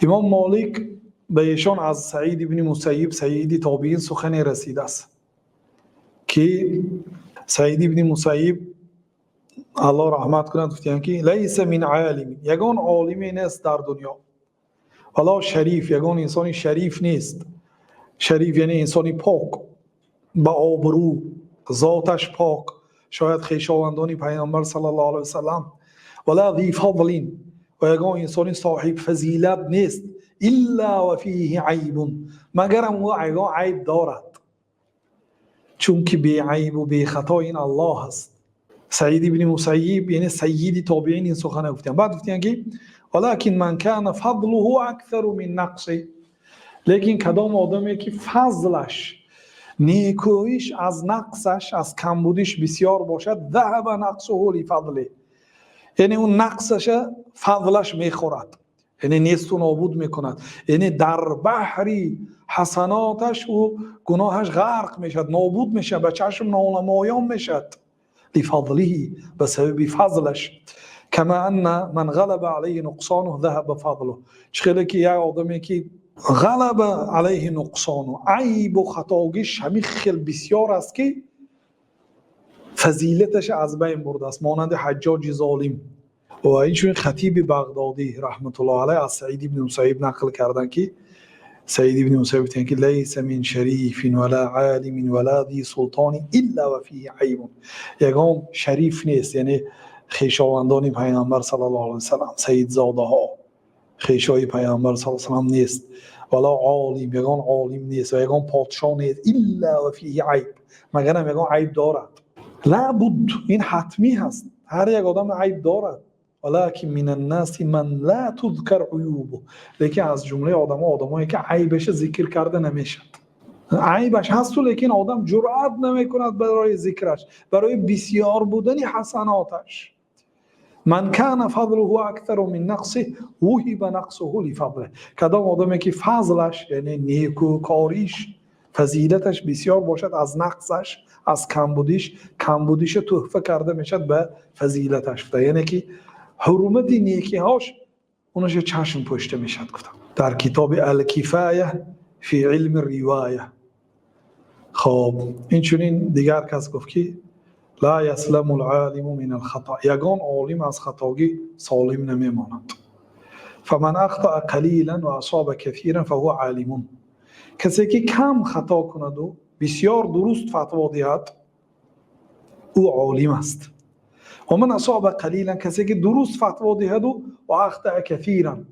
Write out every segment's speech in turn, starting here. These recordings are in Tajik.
Имом Молик ба эшон аз Саид ибни Мусайиб, сайиди тобиин, сухане расидааст, ки Саид ибни Мусайиб, Аллоҳ раҳмат кунад, гуфтиянд, ки ليس من عالم, ягон олиме нест дар дунё, ولا شريف, ягон инсони шариф нест. Шариф яъне инсони пок, ба обрӯ, зоташ пок, шояд хешовандони Пайғамбар صلى الله عليه وسلم. ولا ذي فضل, ва ягон инсони соҳиб фазилат нест, إلا وفيه عيب, магарам ӯ ягон айб дорад, чунки беайбу бехато ин Аллоҳ аст. Саид ибни Мусайиб, яъне сайиди тобиин, ин сухана гуфтиянд. Баъд гуфтиянд, ки ولكن من كان فضله أكثر من نقصه, лекин кадом одаме ки фазлаш, некӯиш аз нақсаш, аз камбудиш бисёр бошад, ذهب نقصه لفضله, яъне ӯ нақсаша фазлаш мехӯрад, яъне несту нобуд мекунад, яъне дар баҳри ҳасаноташ ӯ гуноҳаш ғарқ мешавад, нобуд мешавад, ба чашм нонамоён мешавад. لفضله, ба сабаби фазлаш. كما أن من غلب عليه نقصانه ذهب فضله, чӣ хеле ки як одаме ки غلب عليه نقصانه, айбу хатогиш ҳамин хел бисёр аст, ки фазилаташ аз байн бурдааст, монанди Ҳаҷҷоҷи золим. Ва инчунин Хатиби Бағдодӣ رحمة الله عليه аз Саид ибни Мусайиб нақл карданд, ки Саид ибни Мусайиб гуфтанд, ки ليس من شريف ولا عالم ولا ذي سلطان إلا وفيه عيب. Ягон шариф нест, яъне хешовандони Пайғамбар صلى الله عليه وسلم, саидзодаҳо, хешои Пайғамбар صلى الله عليه وسلم нест, ولا عالم, ягон олим нест ва ягон подшоҳ нест, إلا وفيه عيب, магарам ягон айб дорад. لا بد, ин ҳатмӣ ҳаст, ҳар як одам айб дорад. ولكن من الناس من لا تذكر عيوبه, лекин аз ҷумлаи одамо одамое ки айбаша зикр карда намешавад. Айбаш ҳасту, лекин одам ҷуръат намекунад барои зикраш, барои бисёр будани ҳасаноташ. من كان فضله أكثر من نقصه وهب نقصه لفضله, кадом одаме ки фазлаш, яъне некӯкориш, фазилаташ бисёр бошад аз нақсаш, аз камбудиш, камбудиша тӯҳфа карда мешавад ба фазилаташ, гуфта, яъне ки ҳурмати некиҳош унаша чашм пӯшта мешавад, гуфта дар китоби Алкифоя في علم الرواية. Хоб, инчунин дигар кас гуфт, ки لا يسلم العالم من الخطأ, ягон олим аз хатогӣ солим намемонад. فمن أخطأ قليلا وأصاب كثيرا فهو عالم, касе ки кам хато кунаду бисёр дуруст фатво диҳад, ӯ олим аст. ومن أصاب قليلا, касе ки дуруст фатво диҳаду وأخطأ كثيرا,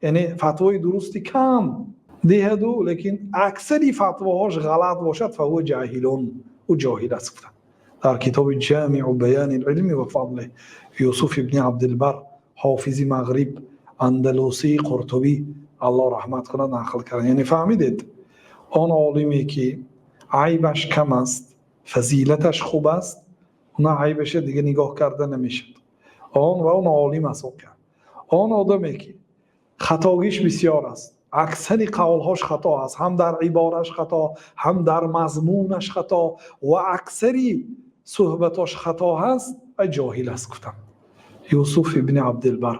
яъне фатвои дурусти кам диҳаду, лекин аксари фатвоҳош ғалат бошад, فهو جاهل, ӯ ҷоҳил аст, гуфтанд дар китоби Ҷамиу баёни лилми ва фадле. Юсуф ибни Абдилбар, ҳофизи Мағриб, Андалусӣ, Қуртубӣ, Аллоҳ раҳмат кунад, нақл кард. Яъне фаҳмидед, он олиме ки айбаш кам аст, фазилаташ хуб аст, она айбаша дига нигоҳ карда намешавад, он ва он олим аст воқеан. Он одаме ки хатогиш бисёр аст, аксари қавлҳош хато аст, ҳам дар ибораш хато, ҳам дар мазмунаш хато ва аксари суҳбатош хато ҳаст, ва ҷоҳил аст, гуфтам Юсуф ибни Абдилбар.